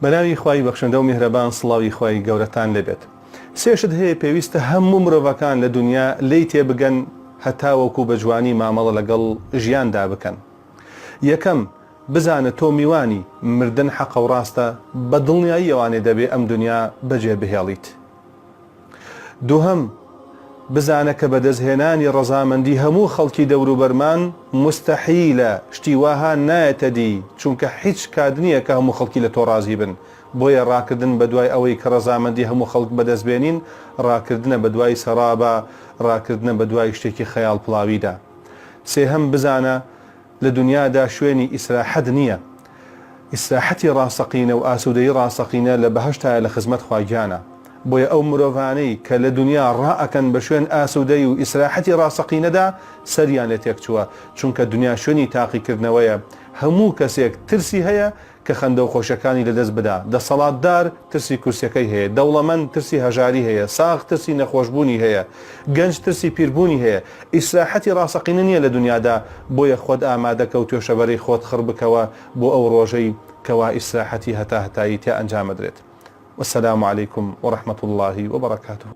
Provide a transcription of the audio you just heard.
بەناوی خوای بەخشندە و میهرەبان سڵاوی خوای گەورەتان لێبێت سێ شت هەیە پێویستە هەموو مرۆڤەکان لە دونیا لێی تێبگەن هەتاوەکو بە جوانی مامەڵە لەگەڵ ژیاندا بکەن یەکەم، بزانە تۆ میوانی، مردن حەقە و ڕاستە بە دڵنیاییەوانێ دەبێ ئەم دونیا بەجێ بهێڵیت. دووهەم، بزانە کە بەدەستهێنانی ڕەزامەندی هەموو خەڵکی دەوروبەرمان موستەحیلە، شتی واها نایەتە دی، چونکە حیچ کات نییە کە هەموو خەڵکی لە تۆ ڕازی بن، بۆیە ڕاکردن بەدوای ئەوەی کە ڕەزامەندی هەموو خەڵک بەدەست بێنین، ڕاکردنە بەدوای سەرابا، ڕاکردنە بەدوای شتێکی خەیاڵپڵاویدا. سێهەم، بزانە لە دونیادا شوێنی ئیسراحەت نییە. ئیسراحەتی ڕاستەقینە و ئاسوودەیی ڕاستەقینە لە بەهەشتایە لە خزمەت خوا گیانە. بۆیە ئەو مرۆڤانەی کە لە دونیا ڕائەکەن بە شوێن ئاسوودەی و ئیسراحەتی ڕاستەقینەدا سەریان لێ تێکچووە، چونکە دونیا شوێنی تاقیکردنەوەیە، هەموو کەسێک ترسی هەیە کە خەندە و خۆشیەکانی لەدەست بدا، دەسەڵاتدار ترسی کورسیەکەی هەیە، دەوڵەمەند ترسی هەژاری هەیە، ساغ ترسی نەخۆشبوونی هەیە، گەنج ترسی پیربوونی هەیە، ئیسراحەتی ڕاستەقینە نیە لە دونیادا، بۆیە خۆت ئامادەکە و توێشەبەرەی خۆت خڕ بکەوە بۆ ئەو ڕۆژەی کەوا ئیسراحەتی هەتاهەتایی تیا ئەنجامەدرێت. والسلام علیکم ورحمە اللە وبرکاته.